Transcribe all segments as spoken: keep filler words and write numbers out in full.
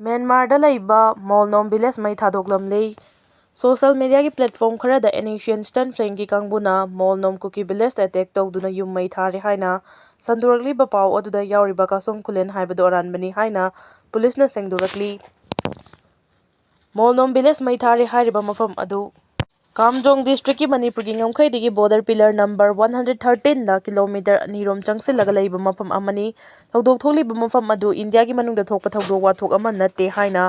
ꯃ꯭ꯌꯥꯟꯃꯥꯔꯗ ꯂꯩꯕ ꯃꯣꯜꯅꯣꯝ ꯚꯤꯂꯦꯖ ꯃꯩ ꯊꯥꯗꯣꯛꯂꯝꯂꯦ꯫ ꯁꯣꯁꯦꯜ ꯃꯤꯗꯤꯌꯥꯒꯤ ꯄ꯭ꯂꯦꯠꯐꯣꯝ ꯈꯔꯗ N S C N eastern ꯐ꯭ꯂꯦꯡꯒꯤ ꯀꯥꯡꯕꯨꯅ ꯃꯣꯜꯅꯣꯝ ꯀꯨꯀꯤ ꯚꯤꯂꯦꯖꯇ ꯑꯦꯇꯦꯛ ꯇꯧꯗꯨꯅ ꯌꯨꯝ ꯃꯩ ꯊꯥꯔꯦ ꯍꯥꯏꯅ ꯁꯟꯗꯣꯔꯛꯂꯤꯕ ꯄꯥꯎ ꯑꯗꯨꯗ ꯌꯥꯎꯔꯤꯕ ꯀꯥꯁꯣꯡ ꯈꯨꯂꯦꯟ ꯍꯥꯏꯕꯗꯨ ꯑꯔꯥꯟꯕꯅꯤ ꯍꯥꯏꯅ ꯄꯨꯂꯤꯁꯅ ꯁꯦꯡꯗꯣꯔꯛꯂꯤ꯫ ꯃꯣꯜꯅꯣꯝ ꯚꯤꯂꯦꯖ ꯃꯩ ꯊꯥꯔꯦ ꯍꯥꯏꯔꯤꯕ ꯃꯐꯝ ꯑꯗꯨ ꯀꯥꯝꯖꯣꯡ ꯗꯤꯁꯇ꯭ꯔꯤꯛꯀꯤ ꯃꯅꯤꯄꯨꯔꯒꯤ ꯉꯝꯈꯩꯗꯒꯤ border pillar number one hundred ꯊꯥꯔꯇꯤꯟꯗ ꯀꯤꯂꯣꯃꯤꯇꯔ ꯑꯅꯤꯔꯣꯝ ꯆꯪꯁꯤꯜꯂꯒ ꯂꯩꯕ ꯃꯐꯝ ꯑꯃꯅꯤ꯫ ꯊꯧꯗꯣꯛ ꯊꯣꯛꯂꯤꯕ ꯃꯐꯝ ꯑꯗꯨ ꯏꯟꯗꯤꯌꯥꯒꯤ ꯃꯅꯨꯡꯗ ꯊꯣꯛꯄ ꯊꯧꯗꯣꯛ ꯋꯥꯊꯣꯛ ꯑꯃ ꯅꯠꯇꯦ ꯍꯥꯏꯅ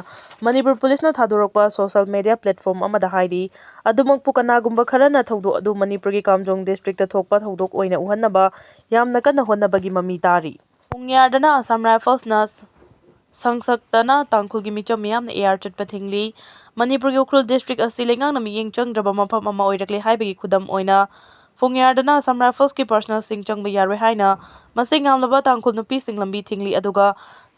ꯃꯅꯤꯄꯨꯔ ꯄꯨꯂꯤꯁꯅ ꯊꯥꯗꯣꯔꯛꯄ ꯁꯣꯁꯦꯜ ꯃꯤꯗꯤꯌꯥ ꯄ꯭ꯂꯦꯠꯐꯣꯝ ꯑꯃꯗ ꯍꯥꯏꯔꯤ꯫ ꯑꯗꯨꯃꯛꯄꯨ ꯀꯅꯥꯒꯨꯝꯕ ꯈꯔꯅ ꯊꯧꯗꯣꯛ ꯑꯗꯨ ꯃꯅꯤꯄꯨꯔꯒꯤ ꯀꯥꯝꯖꯣꯡ ꯗꯤꯁꯇ꯭ꯔꯤꯛꯇ ꯊꯣꯛꯄ ꯊꯧꯗꯣꯛ ꯑꯣꯏꯅ ꯎꯍꯟꯅꯕ ꯌꯥꯝꯅ ꯀꯟꯅ ꯍꯣꯠꯅꯕꯒꯤ ꯃꯃꯤ ꯇꯥꯔꯤ꯫ ꯄꯨꯡꯌꯥꯔꯗꯅ ꯑꯁꯥꯝ ꯔꯥꯏꯐꯜꯁꯅ ꯁꯪꯁꯛꯇꯅ ꯇꯥꯡꯈꯨꯜꯒꯤ ꯃꯤꯆꯝ ꯃꯤꯌꯥꯝꯅ ꯑꯦꯌꯥꯔ ꯆꯠꯄ ꯊꯤꯡꯂꯤ꯫ ꯃꯅꯤꯄꯨꯔꯒꯤ ꯎꯈ꯭ꯔꯨꯜ ꯗꯤꯁꯇ꯭ꯔꯤꯛ ꯑꯁꯤ ꯂꯩꯉꯥꯛꯅ ꯃꯤꯠꯌꯦꯡ ꯆꯪꯗ꯭ꯔꯕ ꯃꯐꯝ ꯑꯃ ꯑꯣꯏꯔꯛꯂꯦ ꯍꯥꯏꯕꯒꯤ ꯈꯨꯗꯝ ꯑꯣꯏꯅ ꯄꯨꯡꯌꯥꯔꯗꯅ ꯑꯁꯥꯝ ꯔꯥꯏꯐꯜꯁꯀꯤ ꯄꯥꯔꯁꯅꯦꯜꯁꯤꯡ ꯆꯪꯕ ꯌꯥꯔꯣꯏ ꯍꯥꯏꯅ ꯃꯁꯤꯡ ꯌꯥꯝꯂꯕ ꯇꯥꯡꯈꯨꯜ ꯅꯨꯄꯤꯁꯤꯡ ꯂꯝꯕꯤ ꯊꯤꯡꯂꯤ꯫ ꯑꯗꯨꯒ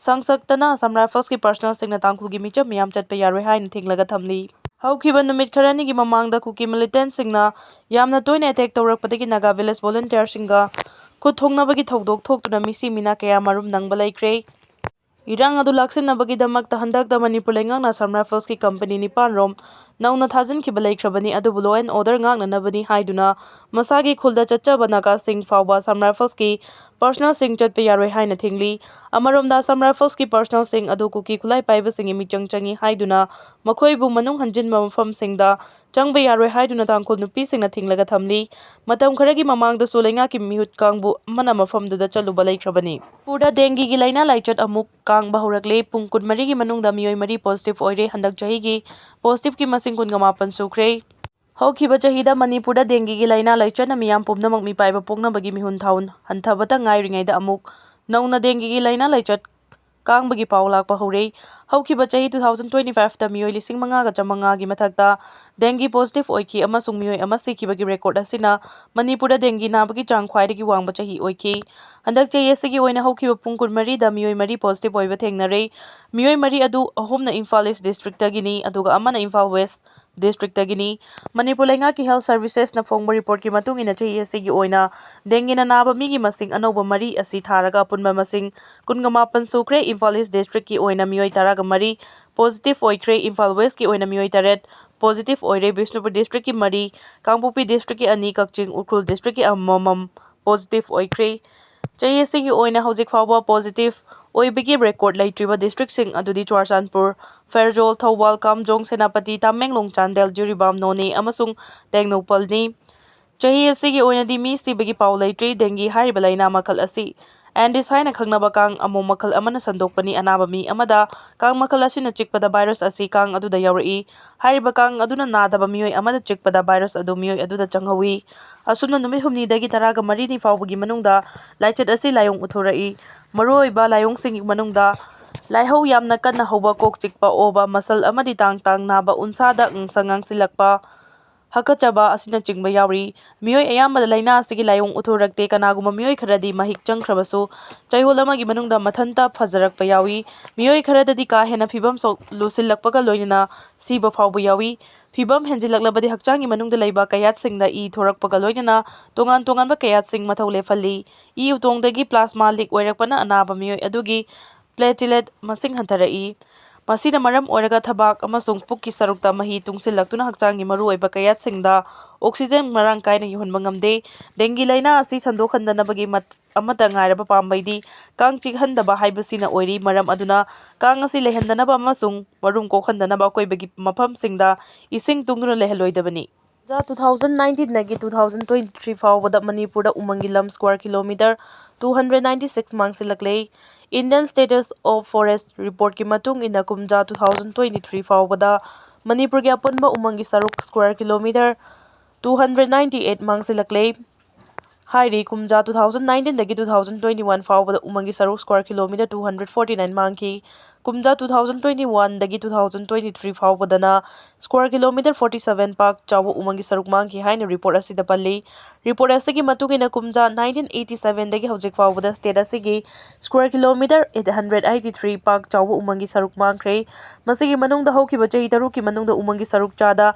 ꯁꯪꯁꯛꯇꯅ ꯑꯁꯥꯝ ꯔꯥꯏꯐꯜꯁꯀꯤ ꯄꯥꯔꯁꯅꯦꯜꯁꯤꯡꯅ ꯇꯥꯡꯈꯨꯜꯒꯤ ꯃꯤꯆꯝ ꯃꯤꯌꯥꯝ ꯆꯠꯄ ꯌꯥꯔꯣꯏ ꯍꯥꯏꯅ ꯊꯤꯡꯂꯒ ꯊꯝꯂꯤ꯫ ꯍꯧꯈꯤꯕ ꯅꯨꯃꯤꯠ ꯈꯔꯅꯤꯒꯤ ꯃꯃꯥꯡꯗ ꯀꯨꯀꯤ ꯃꯤꯂꯤꯇꯦꯟꯁꯤꯡꯅ ꯌꯥꯝꯅ ꯇꯣꯏꯅ ꯑꯦꯇꯦꯛ ꯇꯧꯔꯛꯄꯗꯒꯤ ꯅꯥꯒꯥ ꯚꯤꯂꯦꯖ ꯚꯣꯂꯨꯟꯇꯤꯌꯔꯁꯤꯡꯒ ꯈꯨꯠ ꯊꯣꯛꯅꯕꯒꯤ ꯊꯧꯗꯣꯛ ꯊꯣꯛꯇꯨꯅ ꯃꯤꯁꯤ ꯃꯤꯅꯥ ꯀꯌꯥ ꯃꯔꯨꯝ ꯅꯪꯕ ꯂꯩꯈ꯭ꯔꯦ꯫ ꯏꯔꯥꯡ ꯑꯗꯨ ꯂꯥꯛꯁꯤꯟꯅꯕꯒꯤꯗꯃꯛꯇ ꯍꯟꯗꯛꯇ ꯃꯅꯤꯄꯨꯔ ꯂꯩꯉꯥꯛꯅ ꯑꯁꯥꯝ ꯔꯥꯏꯐꯜꯁꯀꯤ ꯀꯝꯄꯅꯤ ꯅꯤꯄꯥꯟ ꯔꯣꯝ ꯅꯧꯅ ꯊꯥꯖꯤꯟꯈꯤꯕ ꯂꯩꯈ꯭ꯔꯕꯅꯤ, ꯑꯗꯨꯕꯨ law and order ꯉꯥꯛꯅꯅꯕꯅꯤ ꯍꯥꯏꯗꯨꯅ ꯃꯁꯥꯒꯤ ꯈꯨꯜꯗ ꯆꯠꯆꯕ ꯅꯥꯒꯥꯁꯤꯡ ꯐꯥꯎꯕ ꯑꯁꯥꯝ ꯔꯥꯏꯐꯜꯁꯀꯤ ꯄꯥꯔꯁꯅꯦꯜꯁꯤꯡ ꯆꯠꯄ ꯌꯥꯔꯣꯏ ꯍꯥꯏꯅ ꯊꯤꯡꯂꯤ꯫ ꯑꯃꯔꯣꯝꯗ ꯑꯁꯥꯝ ꯔꯥꯏꯐꯜꯁꯀꯤ ꯄꯥꯔꯁꯅꯦꯜꯁꯤꯡ ꯑꯗꯨ ꯀꯨꯀꯤ ꯈꯨꯠꯂꯥꯏ ꯄꯥꯏꯕꯁꯤꯡꯒꯤ ꯃꯤꯆꯪ ꯆꯪꯏ ꯍꯥꯏꯗꯨꯅ ꯃꯈꯣꯏꯕꯨ ꯃꯅꯨꯡ ꯍꯟꯖꯤꯟꯕ ꯃꯐꯝꯁꯤꯡꯗ ꯆꯪꯕ ꯌꯥꯔꯣꯏ ꯍꯥꯏꯗꯨꯅ ꯇꯥꯡꯈꯨꯜ ꯅꯨꯄꯤꯁꯤꯡꯅ ꯊꯤꯡꯂꯒ ꯊꯝꯂꯤ꯫ ꯃꯇꯝ ꯈꯔꯒꯤ ꯃꯃꯥꯡꯗꯁꯨ ꯂꯩꯉꯥꯛꯀꯤ ꯃꯤꯍꯨꯠ ꯀꯥꯡꯕꯨ ꯑꯃꯅ ꯃꯐꯝꯗꯨꯗ ꯆꯠꯂꯨꯕ ꯂꯩꯈ꯭ꯔꯕꯅꯤ꯫ ꯃꯅꯤꯄꯨꯔꯗ ꯗꯦꯡꯒꯤꯒꯤ ꯂꯥꯏꯅꯥ ꯂꯥꯏꯆꯠ ꯑꯃꯨꯛ ꯀꯥꯡꯕ ꯍꯧꯔꯛꯂꯦ꯫ ꯄꯨꯡ ꯀꯨꯟꯃꯔꯤꯒꯤ ꯃꯅꯨꯡꯗ ꯃꯤꯑꯣꯏ ꯃꯔꯤ ꯄꯣꯖꯤꯇꯤꯚ ꯑꯣꯏꯔꯦ꯫ ꯍꯟꯗꯛ ꯆꯍꯤꯒꯤ ꯄꯣꯖꯤꯇꯤꯚꯀꯤ ꯃꯁꯤꯡ ꯀꯨꯟꯒ ꯃꯥꯄꯟ ꯁꯨꯈ꯭ꯔꯦ꯫ ꯍꯧꯈꯤꯕ ꯆꯍꯤꯗ ꯃꯅꯤꯄꯨꯔꯗ ꯗꯦꯡꯒꯤꯒꯤ ꯂꯥꯏꯅꯥ ꯂꯥꯏꯆꯠꯅ ꯃꯤꯌꯥꯝ ꯄꯨꯝꯅꯃꯛ ꯃꯤꯄꯥꯏꯕ ꯄꯣꯛꯅꯕꯒꯤ ꯃꯤꯍꯨꯟ ꯊꯥꯍꯨꯟ ꯍꯟꯊꯕꯇ ꯉꯥꯏꯔꯤꯉꯩꯗ ꯑꯃꯨꯛ ꯅꯧꯅ ꯗꯦꯡꯒꯤꯒꯤ ꯂꯥꯏꯅꯥ ꯂꯥꯏꯆꯠ ꯀꯥꯡꯕꯒꯤ ꯄꯥꯎ ꯂꯥꯛꯄ ꯍꯧꯔꯦ꯫ ꯍꯧꯈꯤꯕ ꯆꯍꯤ two thousand twenty fiveꯇ ꯃꯤꯑꯣꯏ ꯂꯤꯁꯤꯡ ꯃꯉꯥꯒ ꯆꯥꯃꯉꯥꯒꯤ ꯃꯊꯛꯇ ꯗꯦꯡꯒꯤ ꯄꯣꯖꯤꯇꯤꯚ ꯑꯣꯏꯈꯤ ꯑꯃꯁꯨꯡ ꯃꯤꯑꯣꯏ ꯑꯃ ꯁꯤꯈꯤꯕꯒꯤ ꯔꯦꯀꯣꯔꯗ ꯑꯁꯤꯅ ꯃꯅꯤꯄꯨꯔꯗ ꯗꯦꯡꯒꯤ ꯅꯥꯕꯒꯤ ꯆꯥꯡ ꯈ꯭ꯋꯥꯏꯗꯒꯤ ꯋꯥꯡꯕ ꯆꯍꯤ ꯑꯣꯏꯈꯤ꯫ ꯍꯟꯗꯛ ꯆꯍꯤ ꯑꯁꯤꯒꯤ ꯑꯣꯏꯅ ꯍꯧꯈꯤꯕ ꯄꯨꯡ ꯀꯨꯟꯃꯔꯤꯗ ꯃꯤꯑꯣꯏ ꯃꯔꯤ ꯄꯣꯖꯤꯇꯤꯚ ꯑꯣꯏꯕ ꯊꯦꯡꯅꯔꯦ꯫ ꯃꯤꯑꯣꯏ ꯃꯔꯤ ꯑꯗꯨ ꯑꯍꯨꯝꯅ ꯏꯝꯐꯥꯜ ꯏꯁ ꯗꯤꯁꯇ꯭ꯔꯤꯛꯇꯒꯤꯅꯤ, ꯑꯗꯨꯒ ꯑꯃꯅ ꯏꯝꯐꯥꯜ ꯋꯦꯁ ꯗꯤꯁꯇ꯭ꯔꯤꯛꯇꯒꯤꯅꯤ꯫ ꯃꯅꯤꯄꯨꯔ ꯂꯩꯉꯥꯛꯀꯤ ꯍꯦꯜꯊ ꯁꯔꯚꯤꯁꯦꯁꯅ ꯐꯣꯡꯕ ꯔꯤꯄꯣꯔꯠꯀꯤ ꯃꯇꯨꯡ ꯏꯟꯅ, ꯆꯍꯤ ꯑꯁꯤꯒꯤ ꯑꯣꯏꯅ ꯗꯦꯡꯒꯤꯅ ꯅꯥꯕ ꯃꯤꯒꯤ ꯃꯁꯤꯡ ꯑꯅꯧꯕ ꯃꯔꯤ ꯑꯁꯤ ꯊꯥꯔꯒ ꯑꯄꯨꯟꯕ ꯃꯁꯤꯡ ꯀꯨꯟꯒ ꯃꯥꯄꯟ ꯁꯨꯈ꯭ꯔꯦ꯫ ꯏꯝꯐꯥꯜ ꯏꯁ ꯗꯤꯁꯇ꯭ꯔꯤꯛꯀꯤ ꯑꯣꯏꯅ ꯃꯤꯑꯣꯏ ꯇꯔꯥꯒ ꯃꯔꯤ ꯄꯣꯖꯤꯇꯤꯚ ꯑꯣꯏꯈ꯭ꯔꯦ꯫ ꯏꯝꯐꯥꯜ ꯋꯦꯁꯀꯤ ꯑꯣꯏꯅ ꯃꯤꯑꯣꯏ ꯇꯔꯦꯠ ꯄꯣꯖꯤꯇꯤꯚ ꯑꯣꯏꯔꯦ꯫ ꯕꯤꯁꯅꯨꯄꯨꯔ ꯗꯤꯁꯇ꯭ꯔꯤꯛꯀꯤ ꯃꯔꯤ, ꯀꯥꯡꯄꯣꯛꯄꯤ ꯗꯤꯁꯇ꯭ꯔꯤꯛꯀꯤ ꯑꯅꯤ, ꯀꯛꯆꯤꯡ ꯎꯈ꯭ꯔꯨꯜ ꯗꯤꯁꯇ꯭ꯔꯤꯛꯀꯤ ꯑꯃꯃꯝ ꯄꯣꯖꯤꯇꯤꯚ ꯑꯣꯏꯈ꯭ꯔꯦ꯫ ꯆꯍꯤ ꯑꯁꯤꯒꯤ ꯑꯣꯏꯅ ꯍꯧꯖꯤꯛ ꯐꯥꯎꯕ ꯄꯣꯖꯤꯇꯤꯚ ꯑꯣꯏꯕꯒꯤ ꯔꯦꯀꯣꯔꯗ ꯂꯩꯇ꯭ꯔꯤꯕ ꯗꯤꯁꯇ꯭ꯔꯤꯛꯁꯤꯡ ꯑꯗꯨꯗꯤ ꯆꯨꯔꯆꯥꯟꯄꯨꯔ, ꯐꯦꯔꯖꯣꯜ, ꯊꯧꯕꯥꯜ, ꯀꯥꯝꯖꯣꯡ, ꯁꯦꯅꯥꯄꯇꯤ, ꯇꯃꯦꯡꯂꯣꯡ, ꯆꯥꯟꯗꯦꯜ, ꯖꯤꯔꯤꯕꯥꯝ, ꯅꯣꯅꯦ ꯑꯃꯁꯨꯡ ꯇꯦꯡꯅꯧꯄꯜꯅꯤ꯫ ꯆꯍꯤ ꯑꯁꯤꯒꯤ ꯑꯣꯏꯅꯗꯤ ꯃꯤ ꯁꯤꯕꯒꯤ ꯄꯥꯎ ꯂꯩꯇ꯭ꯔꯤ꯫ ꯗꯦꯡꯒꯤ ꯍꯥꯏꯔꯤꯕ ꯂꯥꯏꯅꯥ ꯃꯈꯜ ꯑꯁꯤ ꯑꯦꯟꯗꯤꯁ ꯍꯥꯏꯅ ꯈꯪꯅꯕ ꯀꯥꯡ ꯑꯃꯣꯝ ꯃꯈꯜ ꯑꯃꯅ ꯁꯟꯗꯣꯛꯄꯅꯤ꯫ ꯑꯅꯥꯕ ꯃꯤ ꯑꯃꯗ ꯀꯥꯡ ꯃꯈꯜ ꯑꯁꯤꯅ ꯆꯤꯛꯄꯗ ꯚꯥꯏꯔꯁ ꯑꯁꯤ ꯀꯥꯡ ꯑꯗꯨꯗ ꯌꯥꯎꯔꯛꯏ꯫ ꯍꯥꯏꯔꯤꯕ ꯀꯥꯡ ꯑꯗꯨꯅ ꯅꯥꯗꯕ ꯃꯤꯑꯣꯏ ꯑꯃꯗ ꯆꯤꯛꯄꯗ ꯚꯥꯏꯔꯁ ꯑꯗꯨ ꯃꯤꯑꯣꯏ ꯑꯗꯨꯗ ꯆꯪꯍꯧꯏ꯫ ꯑꯁꯨꯝꯅ ꯅꯨꯃꯤꯠ ꯍꯨꯝꯅꯤꯗꯒꯤ ꯇꯔꯥꯒ ꯃꯔꯤꯅꯤ ꯐꯥꯎꯕꯒꯤ ꯃꯅꯨꯡꯗ ꯂꯥꯏꯆꯠ ꯑꯁꯤ ꯂꯥꯏꯑꯣꯡ ꯎꯠꯊꯣꯔꯛꯏ꯫ ꯃꯔꯨꯑꯣꯏꯕ ꯂꯥꯏꯑꯣꯡꯁꯤꯡꯒꯤ ꯃꯅꯨꯡꯗ ꯂꯥꯏꯍꯧ ꯌꯥꯝꯅ ꯀꯟꯅ ꯍꯧꯕ, ꯀꯣꯛ ꯆꯤꯛꯄ, ꯑꯣꯕ, ꯃꯁꯜ ꯑꯃꯗꯤ ꯇꯥꯡ ꯇꯥꯡ ꯅꯥꯕ, ꯎꯟꯁꯥꯗ ꯉꯥꯡꯁꯪ ꯉꯥꯡꯁꯤꯜꯂꯛꯄ, ꯍꯥꯀꯠꯆꯕ ꯑꯁꯤꯅꯆꯤꯡꯕ ꯌꯥꯎꯔꯤ꯫ ꯃꯤꯑꯣꯏ ꯑꯌꯥꯝꯕꯗ ꯂꯥꯏꯅꯥ ꯑꯁꯤꯒꯤ ꯂꯥꯏꯑꯣꯡ ꯎꯠꯊꯣꯔꯛꯇꯦ꯫ ꯀꯅꯥꯒꯨꯝꯕ ꯃꯤꯑꯣꯏ ꯈꯔꯗꯤ ꯃꯍꯤꯛ ꯆꯪꯈ꯭ꯔꯕꯁꯨ ꯆꯌꯣꯜ ꯑꯃꯒꯤ ꯃꯅꯨꯡꯗ ꯃꯊꯟꯇ ꯐꯖꯔꯛꯄ ꯌꯥꯎꯏ꯫ ꯃꯤꯑꯣꯏ ꯈꯔꯗꯗꯤ ꯀꯥ ꯍꯦꯟꯅ ꯐꯤꯕꯝ ꯁꯣꯛ-, ꯂꯨꯁꯤꯜꯂꯛꯄꯒ ꯂꯣꯏꯅꯅ ꯁꯤꯕ ꯐꯥꯎꯕ ꯌꯥꯎꯏ꯫ ꯐꯤꯕꯝ ꯍꯦꯟꯖꯤꯜꯂꯛꯂꯕꯗꯤ ꯍꯛꯆꯥꯡꯒꯤ ꯃꯅꯨꯡꯗ ꯂꯩꯕ ꯀꯌꯥꯠꯁꯤꯡꯗ ꯏ ꯊꯣꯔꯛꯄꯒ ꯂꯣꯏꯅꯅ ꯇꯣꯉꯥꯟ ꯇꯣꯉꯥꯟꯕ ꯀꯌꯥꯠꯁꯤꯡ ꯃꯊꯧ ꯂꯦꯞꯍꯜꯂꯤ꯫ ꯏ ꯎꯇꯣꯡꯗꯒꯤ ꯄ꯭ꯂꯥꯁꯃꯥ ꯂꯤꯛ ꯑꯣꯏꯔꯛꯄꯅ ꯑꯅꯥꯕ ꯃꯤꯑꯣꯏ ꯑꯗꯨꯒꯤ ꯄ꯭ꯂꯦꯇꯤꯂꯦꯠ ꯃꯁꯤꯡ ꯍꯟꯊꯔꯛꯏ꯫ ꯃꯁꯤꯅ ꯃꯔꯝ ꯑꯣꯏꯔꯒ ꯊꯕꯥꯛ ꯑꯃꯁꯨꯡ ꯄꯨꯛꯀꯤ ꯁꯔꯨꯛꯇ ꯃꯍꯤ ꯇꯨꯡꯁꯤꯜꯂꯛꯇꯨꯅ ꯍꯛꯆꯥꯡꯒꯤ ꯃꯔꯨꯑꯣꯏꯕ ꯀꯌꯥꯠꯁꯤꯡꯗ ꯑꯣꯛꯁꯤꯖꯦꯟ ꯃꯔꯥꯡ ꯀꯥꯏꯅ ꯌꯧꯍꯟꯕ ꯉꯝꯗꯦ꯫ ꯗꯦꯡꯒꯤ ꯂꯥꯏꯅꯥ ꯑꯁꯤ ꯁꯟꯗꯣꯛꯍꯟꯗꯅꯕꯒꯤ ꯃꯠ-, ꯑꯃꯠꯇ ꯉꯥꯏꯔꯕ ꯄꯥꯝꯕꯩꯗꯤ ꯀꯥꯡ ꯆꯤꯛꯍꯟꯗꯕ ꯍꯥꯏꯕꯁꯤꯅ ꯑꯣꯏꯔꯤ꯫ ꯃꯔꯝ ꯑꯗꯨꯅ ꯀꯥꯡ ꯑꯁꯤ ꯂꯩꯍꯟꯗꯅꯕ ꯑꯃꯁꯨꯡ ꯃꯔꯨꯝ ꯀꯣꯛꯍꯟꯗꯅꯕ ꯑꯀꯣꯏꯕꯒꯤ ꯃꯐꯝꯁꯤꯡꯗ ꯏꯁꯤꯡ ꯇꯨꯡꯗꯨꯅ ꯂꯩꯍꯜꯂꯣꯏꯗꯕꯅꯤ꯫ ꯀꯨꯝꯖꯥ two thousand nineteenꯗꯒꯤ two thousand twenty-three ꯐꯥꯎꯕꯗ ꯃꯅꯤꯄꯨꯔꯗ ꯎꯃꯪꯒꯤ ꯂꯝ square kilometre two hundred ninety six ꯃꯥꯡꯁꯤꯜꯂꯛꯂꯦ꯫ Indian Status of Forest Reportꯀꯤ ꯃꯇꯨꯡ ꯏꯟꯅ, ꯀꯨꯝꯖꯥ two thousand twenty-three ꯐꯥꯎꯕꯗ ꯃꯅꯤꯄꯨꯔꯒꯤ ꯑꯄꯨꯟꯕ ꯎꯃꯪꯒꯤ ꯁꯔꯨꯛ square kilometre two hundred ninety eight ꯃꯥꯡꯁꯤꯜꯂꯛꯂꯦ꯫ ꯍꯥꯏꯔꯤ, ꯀꯨꯝꯖꯥ two thousand nineteenꯗꯒꯤ two thousand twenty-one ꯐꯥꯎꯕꯗ ꯎꯃꯪꯒꯤ ꯁꯔꯨꯛ square kilometre two hundred forty nine ꯃꯥꯡꯈꯤ꯫ ꯀꯨꯝꯖꯥ two thousand twenty-oneꯗꯒꯤ two thousand twenty-three ꯐꯥꯎꯕꯗꯅ square kilometre forty seven ꯄꯥꯛ ꯆꯥꯎꯕ ꯎꯃꯪꯒꯤ ꯁꯔꯨꯛ ꯃꯥꯡꯈꯤ ꯍꯥꯏꯅ report ꯑꯁꯤꯗ ꯄꯜꯂꯤ꯫ Report ꯑꯁꯤꯒꯤ ꯃꯇꯨꯡ ꯏꯟꯅ ꯀꯨꯝꯖꯥ nineteen eighty seven ꯗꯒꯤ ꯍꯧꯖꯤꯛ ꯐꯥꯎꯕꯗ state ꯑꯁꯤꯒꯤ square kilometer eight hundred eighty three ꯄꯥꯛ ꯆꯥꯎꯕ ꯎꯃꯪꯒꯤ ꯁꯔꯨꯛ ꯃꯥꯡꯈ꯭ꯔꯦ꯫ ꯃꯁꯤꯒꯤ ꯃꯅꯨꯡꯗ ꯍꯧꯈꯤꯕ ꯆꯍꯤ ꯇꯔꯨꯛꯀꯤ ꯃꯅꯨꯡꯗ ꯎꯃꯪꯒꯤ ꯁꯔꯨꯛ ꯆꯥꯗ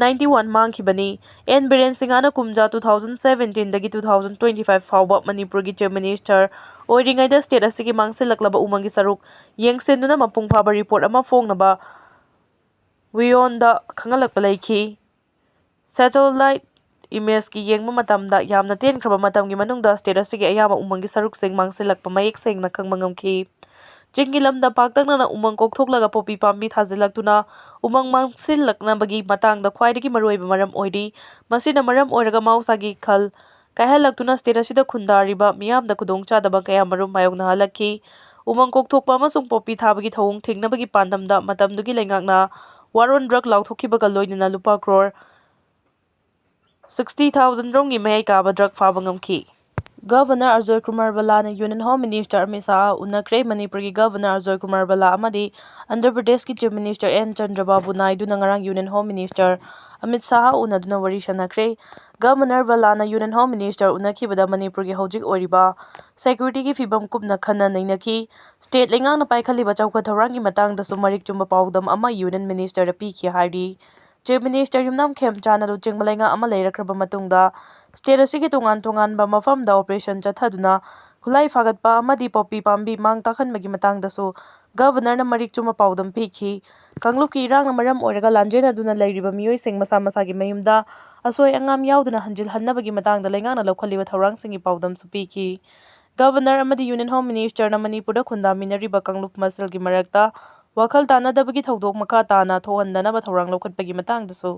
ninety one ꯃꯥꯡꯈꯤꯕꯅꯤ꯫ ꯑꯦꯟ ꯕꯤꯔꯦꯟ ꯁꯤꯡꯍꯅ ꯀꯨꯝꯖꯥ two thousand seventeen ꯗꯒꯤ two thousand twenty five ꯐꯥꯎꯕ ꯃꯅꯤꯄꯨꯔꯒꯤ Chief Minister ꯑꯣꯏꯔꯤꯉꯩꯗ state ꯑꯁꯤꯒꯤ ꯃꯥꯡꯁꯤꯜꯂꯛꯂꯕ ꯎꯃꯪꯒꯤ ꯁꯔꯨꯛ ꯌꯦꯡꯁꯤꯟꯗꯨꯅ ꯃꯄꯨꯡ ꯐꯥꯕ report ꯑꯃ ꯐꯣꯡꯅꯕ ꯋꯤꯌꯣꯟꯗ ꯈꯪꯍꯜꯂꯛꯄ ꯂꯩꯈꯤ꯫ Satellite image ꯀꯤ ꯌꯦꯡꯕ ꯃꯇꯝꯗ ꯌꯥꯝꯅ ꯇꯦꯟꯈ꯭ꯔꯕ ꯃꯇꯝꯒꯤ ꯃꯅꯨꯡꯗ state ꯑꯁꯤꯒꯤ ꯑꯌꯥꯝꯕ ꯎꯃꯪꯒꯤ ꯁꯔꯨꯛꯁꯤꯡ ꯃꯥꯡꯁꯤꯜꯂꯛꯄ ꯃꯌꯦꯛ ꯁꯦꯡꯅ ꯈꯪꯕ ꯉꯝꯈꯤ꯫ ꯆꯤꯡꯒꯤ ꯂꯝꯗ ꯄꯥꯛꯇꯛꯅꯅ ꯎꯃꯪ ꯀꯣꯛꯊꯣꯛꯂꯒ ꯄꯣꯄꯤ ꯄꯥꯝꯕꯤ ꯊꯥꯖꯤꯜꯂꯛꯇꯨꯅ ꯎꯃꯪ ꯃꯥꯡꯁꯤꯜꯂꯛꯅꯕꯒꯤ ꯃꯇꯥꯡꯗ ꯈ꯭ꯋꯥꯏꯗꯒꯤ ꯃꯔꯨꯑꯣꯏꯕ ꯃꯔꯝ ꯑꯣꯏꯔꯤ꯫ ꯃꯁꯤꯅ ꯃꯔꯝ ꯑꯣꯏꯔꯒ ꯃꯍꯧꯁꯥꯒꯤ ꯈꯜ ꯀꯥꯏꯍꯜꯂꯛꯇꯨꯅ state ꯑꯁꯤꯗ ꯈꯨꯟꯗꯥꯔꯤꯕ ꯃꯤꯌꯥꯝꯗ ꯈꯨꯗꯣꯡꯆꯥꯗꯕ ꯀꯌꯥꯃꯔꯨꯝ ꯃꯥꯌꯣꯛꯅꯍꯜꯂꯛꯈꯤ꯫ ꯎꯃꯪ ꯀꯣꯛꯊꯣꯛꯄ ꯑꯃꯁꯨꯡ ꯄꯣꯄꯤ ꯊꯥꯕꯒꯤ ꯊꯧꯑꯣꯡ ꯊꯤꯡꯅꯕꯒꯤ ꯄꯥꯟꯗꯝꯗ ꯃꯇꯝꯗꯨꯒꯤ ꯂꯩꯉꯥꯛꯅ war on drug ꯂꯥꯎꯊꯣꯛꯈꯤꯕꯒ ꯂꯣꯏꯅꯅ ꯂꯨꯄꯥ crore sixty thousand ꯔꯣꯝꯒꯤ ꯃꯌꯥꯏ ꯀꯥꯕ drug ꯐꯥꯕ ꯉꯝꯈꯤ꯫ Governor Ajoy Kumar ꯕꯂꯥꯅ Union Home Minister Amit Shah ꯎꯅꯈ꯭ꯔꯦ꯫ ꯃꯅꯤꯄꯨꯔꯒꯤ Governor ꯑꯖꯣꯏ ꯀꯨꯃꯥꯔ ꯕꯂꯥ ꯑꯃꯗꯤ ꯑꯟꯙ꯭ꯔ ꯄ꯭ꯔꯗꯦꯁꯀꯤ Chief Minister ꯑꯦꯟ ꯆꯟꯗ꯭ꯔꯕꯥꯕꯨ ꯅꯥꯏꯗꯨꯅ ꯉꯔꯥꯡ Union Home Minister Amit Shah ꯎꯅꯗꯨꯅ ꯋꯥꯔꯤ ꯁꯥꯟꯅꯈ꯭ꯔꯦ꯫ Governor ꯕꯂꯥꯅ Union Home Minister ꯎꯅꯈꯤꯕꯗ ꯃꯅꯤꯄꯨꯔꯒꯤ ꯍꯧꯖꯤꯛ ꯑꯣꯏꯔꯤꯕ security ꯒꯤ ꯐꯤꯕꯝ ꯀꯨꯞꯅ ꯈꯟꯅ ꯅꯩꯅꯈꯤ꯫ State ꯂꯩꯉꯥꯛꯅ ꯄꯥꯏꯈꯠꯂꯤꯕ ꯆꯥꯎꯈꯠ ꯊꯧꯔꯥꯡꯒꯤ ꯃꯇꯥꯡꯗꯁꯨ ꯃꯔꯤꯛ ꯆꯨꯝꯕ ꯄꯥꯎꯗꯝ ꯑꯃ Union Minister ꯗ ꯄꯤꯈꯤ ꯍꯥꯏꯔꯤ꯫ Chief Minister ꯌꯨꯝꯅꯥꯝ ꯈꯦꯝꯆꯥꯟꯅ ꯂꯨꯆꯤꯡꯕ ꯂꯩꯉꯥꯛ ꯑꯃ ꯂꯩꯔꯛꯈ꯭ꯔꯕ ꯃꯇꯨꯡꯗ state ꯑꯁꯤꯒꯤ ꯇꯣꯉꯥꯟ ꯇꯣꯉꯥꯟꯕ ꯃꯐꯝꯗ operation ꯆꯠꯊꯗꯨꯅ ꯈꯨꯠꯂꯥꯏ ꯐꯥꯒꯠꯄ ꯑꯃꯗꯤ ꯄꯣꯄꯤ ꯄꯥꯝꯕꯤ ꯃꯥꯡ ꯇꯥꯛꯍꯟꯕꯒꯤ ꯃꯇꯥꯡꯗꯁꯨ Governor ꯅ ꯃꯔꯤꯛ ꯆꯨꯝꯕ ꯄꯥꯎꯗꯝ ꯄꯤꯈꯤ꯫ ꯀꯥꯡꯂꯨꯞꯀꯤ ꯏꯔꯥꯡꯅ ꯃꯔꯝ ꯑꯣꯏꯔꯒ ꯂꯥꯟꯖꯦꯟꯅꯗꯨꯅ ꯂꯩꯔꯤꯕ ꯃꯤꯑꯣꯏꯁꯤꯡ ꯃꯁꯥ ꯃꯁꯥꯒꯤ ꯃꯌꯨꯝꯗ ꯑꯁꯣꯏ ꯑꯉꯥꯝ ꯌꯥꯎꯗꯅ ꯍꯟꯖꯤꯜꯍꯟꯅꯕꯒꯤ ꯃꯇꯥꯡꯗ ꯂꯩꯉꯥꯛꯅ ꯂꯧꯈꯠꯂꯤꯕ ꯊꯧꯔꯥꯡꯁꯤꯡꯒꯤ ꯄꯥꯎꯗꯝꯁꯨ ꯄꯤꯈꯤ꯫ Governor ꯑꯃꯗꯤ Union Home Minister ꯅ ꯃꯅꯤꯄꯨꯔꯗ ꯈꯨꯟꯗꯥꯃꯤꯟꯅꯔꯤꯕ ꯀꯥꯡꯂꯨꯞ ꯃꯁꯦꯜꯒꯤ ꯃꯔꯛꯇ ꯋꯥꯈꯜ ꯇꯥꯅꯗꯕꯒꯤ ꯊꯧꯗꯣꯛ ꯃꯈꯥ ꯇꯥꯅ ꯊꯣꯛꯍꯟꯗꯅꯕ ꯊꯧꯔꯥꯡ ꯂꯧꯈꯠꯄꯒꯤ ꯃꯇꯥꯡꯗꯁꯨ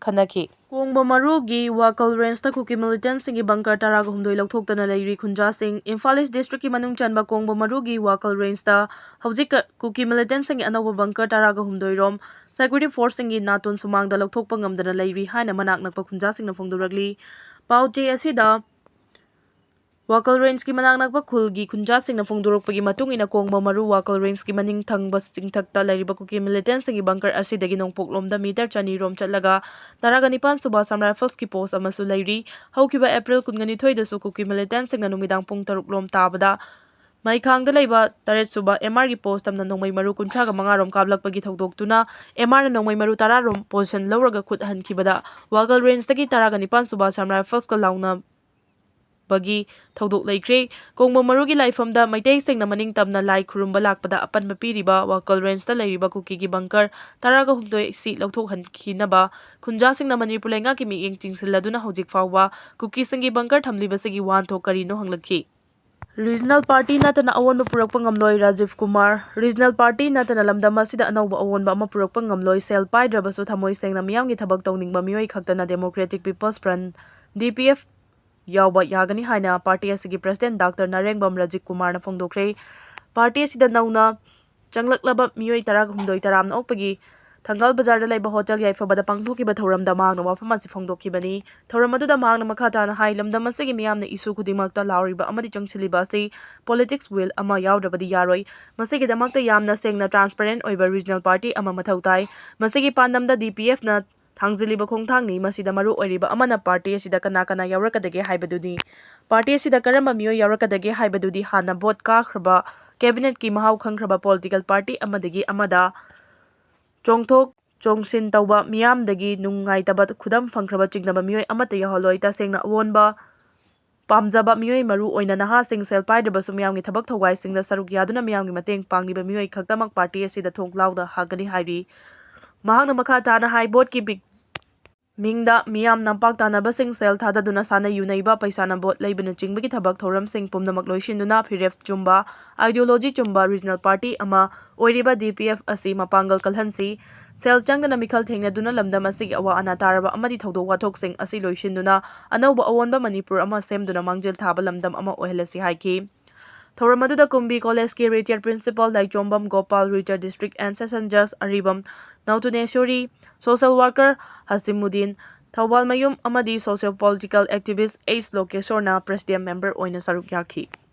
ꯈꯟꯅꯈꯤ꯫ ꯀꯣꯡꯕ ꯃꯔꯨꯒꯤ ꯋꯥꯀꯜ ꯔꯦꯟꯖꯇ ꯀꯨꯀꯤ ꯃꯤꯂꯤꯇꯦꯟꯁꯤꯡꯒꯤ ꯕꯪꯀꯔ ꯇꯔꯥꯒ ꯍꯨꯝꯗꯣꯏ ꯂꯧꯊꯣꯛꯇꯅ ꯂꯩꯔꯤ꯫ ꯈꯨꯟꯖꯥꯁꯤꯡ, ꯏꯝꯐꯥꯜ ꯏꯁ ꯗꯤꯁꯇ꯭ꯔꯤꯛꯀꯤ ꯃꯅꯨꯡ ꯆꯟꯕ ꯀꯣꯡꯕ ꯃꯔꯨꯒꯤ ꯋꯥꯀꯜ ꯔꯦꯟꯖꯇ ꯍꯧꯖꯤꯛ ꯀꯨꯀꯤ ꯃꯤꯂꯤꯇꯦꯟꯁꯤꯡꯒꯤ ꯑꯅꯧꯕ ꯕꯪꯀꯔ ꯇꯔꯥꯒ ꯍꯨꯝꯗꯣꯏ ꯔꯣꯝ ꯁꯦꯀ꯭ꯌꯨꯔꯤꯇꯤ ꯐꯣꯔꯁꯁꯤꯡꯒꯤ ꯅꯥꯇꯣꯟ ꯁꯨꯃꯥꯡꯗ ꯂꯧꯊꯣꯛꯄ ꯉꯝꯗꯅ ꯂꯩꯔꯤ ꯍꯥꯏꯅ ꯃꯅꯥꯛ ꯅꯛꯄ ꯈꯨꯟꯖꯥꯁꯤꯡꯅ ꯐꯣꯡꯗꯣꯔꯛꯂꯤ꯫ ꯄꯥꯎ ꯆꯦ ꯑꯁꯤꯗ ꯋꯥꯀꯜ ꯔꯦꯟꯖꯀꯤ ꯃꯅꯥꯛ ꯅꯛꯄ ꯈꯨꯜꯒꯤ ꯈꯨꯟꯖꯥꯁꯤꯡꯅ ꯐꯣꯡꯗꯣꯔꯛꯄꯒꯤ ꯃꯇꯨꯡ ꯏꯟꯅ, ꯀꯣꯡꯕ ꯃꯔꯨ ꯋꯥꯀꯜ ꯔꯦꯟꯖꯀꯤ ꯃꯅꯤꯡ ꯊꯪꯕ ꯆꯤꯡꯊꯛꯇ ꯂꯩꯔꯤꯕ ꯀꯨꯀꯤ ꯃꯤꯂꯤꯇꯦꯟꯁꯤꯡꯒꯤ ꯕꯪꯀꯔ ꯑꯁꯤꯗꯒꯤ ꯅꯣꯡꯄꯣꯛꯂꯣꯝꯗ ꯃꯤꯇꯔ ꯆꯅꯤ ꯔꯣꯝ ꯆꯠꯂꯒ ꯇꯔꯥꯒ ꯅꯤꯄꯥꯟ ꯁꯨꯕ ꯑꯁꯥꯝ ꯔꯥꯏꯐꯜꯁꯀꯤ ꯄꯣꯁ ꯑꯃꯁꯨ ꯂꯩꯔꯤ꯫ ꯍꯧꯈꯤꯕ ꯑꯦꯄ꯭ꯔꯤꯜ ꯀꯨꯟꯒ ꯅꯤꯊꯣꯏꯗꯁꯨ ꯀꯨꯀꯤ ꯃꯤꯂꯤꯇꯦꯟꯁꯤꯡꯅ ꯅꯨꯃꯤꯗꯥꯡ ꯄꯨꯡ ꯇꯔꯨꯛ ꯂꯣꯝ ꯇꯥꯕꯗ ꯃꯩꯈꯥꯡꯗ ꯂꯩꯕ ꯇꯔꯦꯠ ꯁꯨꯕ ꯑꯦꯝ ꯑꯥꯔꯒꯤ ꯄꯣꯁ ꯇꯝꯅ ꯅꯣꯡꯃꯩ ꯃꯔꯨ ꯀꯨꯟꯊ꯭ꯔꯥꯒ ꯃꯉꯥ ꯔꯣꯝ ꯀꯥꯞꯂꯛꯄꯒꯤ ꯊꯧꯗꯣꯛꯇꯨꯅ ꯑꯦꯝ ꯑꯥꯔꯅ ꯅꯣꯡꯃꯩ ꯃꯔꯨ ꯇꯔꯥ ꯔꯣꯝ ꯄꯣꯖꯤꯁꯟ ꯂꯧꯔꯒ ꯈꯨꯠ ꯍꯟꯈꯤꯕꯗ ꯋꯥꯀꯜ ꯔꯦꯟꯖꯇꯒꯤ ꯇꯔꯥꯒ ꯅꯤꯄꯥꯟ ꯁꯨꯕ ꯑꯁꯥꯝ ꯔꯥꯏꯐꯜꯁꯀ ꯂꯥꯎꯅ ꯕꯒꯤ ꯊꯧꯗꯣꯛ ꯂꯩꯈ꯭ꯔꯦ꯫ ꯀꯣꯡꯕ ꯃꯔꯨꯒꯤ ꯂꯥꯏꯐꯝꯗ ꯃꯩꯇꯩꯁꯤꯡꯅ ꯃꯅꯤꯡ ꯇꯝꯅ ꯂꯥꯏ ꯈꯨꯔꯨꯝꯕ ꯂꯥꯛꯄꯗ ꯑꯄꯟꯕ ꯄꯤꯔꯤꯕ ꯋꯥꯀꯜ ꯔꯦꯟꯖꯇ ꯂꯩꯔꯤꯕ ꯀꯨꯀꯤꯒꯤ ꯕꯪꯀꯔ ꯇꯔꯥꯒ ꯍꯨꯝꯗꯣꯏ ꯑꯁꯤ ꯂꯧꯊꯣꯛꯍꯟꯈꯤꯅꯕ ꯈꯨꯟꯖꯥꯁꯤꯡꯅ ꯃꯅꯤꯄꯨꯔ ꯂꯩꯉꯥꯛꯀꯤ ꯃꯤꯠꯌꯦꯡ ꯆꯤꯡꯁꯤꯜꯂꯗꯨꯅ ꯍꯧꯖꯤꯛ ꯐꯥꯎꯕ ꯀꯨꯀꯤꯁꯤꯡꯒꯤ ꯕꯪꯀꯔ ꯊꯝꯂꯤꯕꯁꯤꯒꯤ ꯋꯥꯍꯟꯊꯣꯛ ꯀꯔꯤꯅꯣ ꯍꯪꯂꯛꯈꯤ꯫ ꯔꯤꯖꯅꯦꯜ ꯄꯥꯔꯇꯤ ꯅꯠꯇꯅ ꯑꯑꯣꯟꯕ ꯄꯨꯔꯛꯄ ꯉꯝꯂꯣꯏ, ꯔꯥꯖꯤꯕ ꯀꯨꯃꯥꯔ꯫ ꯔꯤꯖꯅꯦꯜ ꯄꯥꯔꯇꯤ ꯅꯠꯇꯅ ꯂꯝꯗꯝ ꯑꯁꯤꯗ ꯑꯅꯧꯕ ꯑꯑꯣꯟꯕ ꯑꯃ ꯄꯨꯔꯛꯄ ꯉꯝꯂꯣꯏ꯫ ꯁꯦꯜ ꯄꯥꯏꯗ꯭ꯔꯕꯁꯨ ꯊꯃꯣꯏ ꯁꯦꯡꯅ ꯃꯤꯌꯥꯝꯒꯤ ꯊꯕꯛ ꯇꯧꯅꯤꯡꯕ ꯃꯤꯑꯣꯏ ꯈꯛꯇꯅ ꯗꯦꯃꯣꯀ꯭ꯔꯦꯇꯤꯛ ꯄꯤꯄꯜꯁ ꯐ꯭ꯔꯟꯠ, ꯗꯤ ꯄꯤ ꯑꯦꯐ, ꯌꯥꯎꯕ ꯌꯥꯒꯅꯤ ꯍꯥꯏꯅ ꯄꯥꯔꯇꯤ ꯑꯁꯤꯒꯤ ꯄ꯭ꯔꯁꯤꯗꯦꯟꯠ ꯗꯥꯛꯇꯔ ꯅꯥꯔꯦꯡꯕꯝ ꯔꯥꯖꯤꯕ ꯀꯨꯃꯥꯔꯅ ꯐꯣꯡꯗꯣꯛꯈ꯭ꯔꯦ꯫ ꯄꯥꯔꯇꯤ ꯑꯁꯤꯗ ꯅꯧꯅ ꯆꯪꯂꯛꯂꯕ ꯃꯤꯑꯣꯏ ꯇꯔꯥꯒ ꯍꯨꯝꯗꯣꯏ ꯇꯔꯥꯝꯅ ꯑꯣꯛꯄꯒꯤ ꯊꯪꯒꯥꯜ ꯕꯖꯥꯔꯗ ꯂꯩꯕ ꯍꯣꯇꯦꯜ ꯌꯥꯏꯐꯕꯗ ꯄꯥꯡꯊꯣꯛꯈꯤꯕ ꯊꯧꯔꯝꯗ ꯃꯍꯥꯛꯅ ꯋꯥꯐꯝ ꯑꯁꯤ ꯐꯣꯡꯗꯣꯛꯈꯤꯕꯅꯤ꯫ ꯊꯧꯔꯝ ꯑꯗꯨꯗ ꯃꯍꯥꯛꯅ ꯃꯈꯥ ꯇꯥꯅ ꯍꯥꯏ, ꯂꯝꯗꯝ ꯑꯁꯤꯒꯤ ꯃꯤꯌꯥꯝꯅ ꯏꯁꯨ ꯈꯨꯗꯤꯡꯃꯛꯇ ꯂꯥꯎꯔꯤꯕ ꯑꯃꯗꯤ ꯆꯪꯁꯤꯜꯂꯤꯕ ꯑꯁꯤ ꯄꯣꯂꯤꯇꯤꯛꯁ ꯋꯤꯜ ꯑꯃ ꯌꯥꯎꯗ꯭ꯔꯕꯗꯤ ꯌꯥꯔꯣꯏ꯫ ꯃꯁꯤꯒꯤꯗꯃꯛꯇ ꯌꯥꯝꯅ ꯁꯦꯡꯅ ꯇ꯭ꯔꯥꯟꯁꯄꯦꯔꯦꯟꯠ ꯑꯣꯏꯕ ꯔꯤꯖꯅꯦꯜ ꯄꯥꯔꯇꯤ ꯑꯃ ꯃꯊꯧ ꯇꯥꯏ꯫ ꯃꯁꯤꯒꯤ ꯄꯥꯟꯗꯝꯗ ꯗꯤ ꯄꯤ ꯑꯦꯐꯅ ꯊꯥꯡꯖꯤꯜꯂꯤꯕ ꯈꯣꯡꯊꯥꯡꯅꯤ꯫ ꯃꯁꯤꯗ ꯃꯔꯨ ꯑꯣꯏꯔꯤꯕ ꯑꯃꯅ ꯄꯥꯔꯇꯤ ꯑꯁꯤꯗ ꯀꯅꯥ ꯀꯅꯥ ꯌꯥꯎꯔꯛꯀꯗꯒꯦ ꯍꯥꯏꯕꯗꯨꯅꯤ꯫ ꯄꯥꯔꯇꯤ ꯑꯁꯤꯗ ꯀꯔꯝꯕ ꯃꯤꯑꯣꯏ ꯌꯥꯎꯔꯛꯀꯗꯒꯦ ꯍꯥꯏꯕꯗꯨꯗꯤ ꯍꯥꯟꯅ ꯚꯣꯠ ꯀꯥꯈ꯭ꯔꯕ, ꯀꯦꯕꯤꯅꯦꯠꯀꯤ ꯃꯍꯥꯎ ꯈꯪꯈ꯭ꯔꯕ ꯄꯣꯂꯤꯇꯤꯀꯦꯜ ꯄꯥꯔꯇꯤ ꯑꯃꯗꯒꯤ ꯑꯃꯗ ꯆꯣꯡꯊꯣꯛ ꯆꯣꯡꯁꯤꯟ ꯇꯧꯕ, ꯃꯤꯌꯥꯝꯗꯒꯤ ꯅꯨꯡꯉꯥꯏꯇꯕ ꯈꯨꯗꯝ ꯐꯪꯈ꯭ꯔꯕ ꯆꯤꯡꯅꯕ ꯃꯤꯑꯣꯏ ꯑꯃꯠꯇ ꯌꯥꯎꯍꯜꯂꯣꯏ꯫ ꯇꯁꯦꯡꯅ ꯑꯑꯣꯟꯕ ꯄꯥꯝꯖꯕ ꯃꯤꯑꯣꯏ, ꯃꯔꯨ ꯑꯣꯏꯅ ꯅꯍꯥꯁꯤꯡ, ꯁꯦꯜ ꯄꯥꯏꯗ꯭ꯔꯕꯁꯨ ꯃꯤꯌꯥꯝꯒꯤ ꯊꯕꯛ ꯊꯧꯋꯥꯏꯁꯤꯡꯗ ꯁꯔꯨꯛ ꯌꯥꯗꯨꯅ ꯃꯤꯌꯥꯝꯒꯤ ꯃꯇꯦꯡ ꯄꯥꯡꯂꯤꯕ ꯃꯤꯑꯣꯏ ꯈꯛꯇꯃꯛ ꯄꯥꯔꯇꯤ ꯑꯁꯤꯗ ꯊꯣꯡ ꯂꯥꯎꯅ ꯍꯥꯡꯒꯅꯤ ꯍꯥꯏꯔꯤ꯫ ꯃꯍꯥꯛꯅ ꯃꯈꯥ ꯇꯥꯅ ꯍꯥꯏ, ꯚꯣꯠꯀꯤ ꯕꯤꯛ-, ꯃꯤꯡꯗ ꯃꯤꯌꯥꯝ ꯅꯝꯄꯥꯛ ꯇꯥꯅꯕꯁꯤꯡ, ꯁꯦꯜ ꯊꯥꯗꯗꯨꯅ ꯁꯥꯟꯅ ꯌꯨꯅꯩꯕ, ꯄꯩꯁꯥꯅ ꯚꯣꯠ ꯂꯩꯕꯅꯆꯤꯡꯕꯒꯤ ꯊꯕꯛ ꯊꯧꯔꯝꯁꯤꯡ ꯄꯨꯝꯅꯃꯛ ꯂꯣꯏꯁꯤꯟꯗꯨꯅ ꯐꯤꯔꯦꯞ ꯆꯨꯝꯕ, ideology ꯆꯨꯝꯕ ꯔꯤꯖꯅꯦꯜ ꯄꯥꯔꯇꯤ ꯑꯃ ꯑꯣꯏꯔꯤꯕ ꯗꯤ ꯄꯤ ꯑꯦꯐ ꯑꯁꯤ ꯃꯄꯥꯡꯒꯜ ꯀꯜꯍꯟꯁꯤ꯫ ꯁꯦꯜ ꯆꯪꯗꯅ ꯃꯤꯈꯜ ꯊꯦꯡꯅꯗꯨꯅ ꯂꯝꯗꯝ ꯑꯁꯤꯒꯤ ꯑꯋꯥ ꯑꯅꯥ ꯇꯥꯔꯕ ꯑꯃꯗꯤ ꯊꯧꯗꯣꯛ ꯋꯥꯊꯣꯛꯁꯤꯡ ꯑꯁꯤ ꯂꯣꯏꯁꯤꯟꯗꯨꯅ ꯑꯅꯧꯕ ꯑꯑꯣꯟꯕ ꯃꯅꯤꯄꯨꯔ ꯑꯃ ꯁꯦꯝꯗꯨꯅ ꯃꯥꯡꯖꯤꯜ ꯊꯥꯕ ꯂꯝꯗꯝ ꯑꯃ ꯑꯣꯏꯍꯜꯂꯁꯤ ꯍꯥꯏꯈꯤ꯫ ꯊꯧꯔꯝ ꯑꯗꯨꯗ ꯀꯨꯝꯕꯤ ꯀꯣꯂꯦꯖꯀꯤ retired principal Laichombam Gopal, retired district and session ꯖꯖ ꯑꯔꯤꯕꯝ ꯅꯧꯇꯨꯅꯦꯁꯣꯔꯤ, ꯁꯣꯁꯦꯜ ꯋꯥꯔꯀꯔ ꯍꯁꯤꯃꯨꯗꯤꯟ, ꯊꯧꯕꯥꯜꯃꯌꯨꯝ ꯑꯃꯗꯤ socio political activist ꯑꯩꯆ ꯂꯣꯀꯦꯁꯣꯔꯅ president member ꯑꯣꯏꯅ ꯁꯔꯨꯛ ꯌꯥꯈꯤ꯫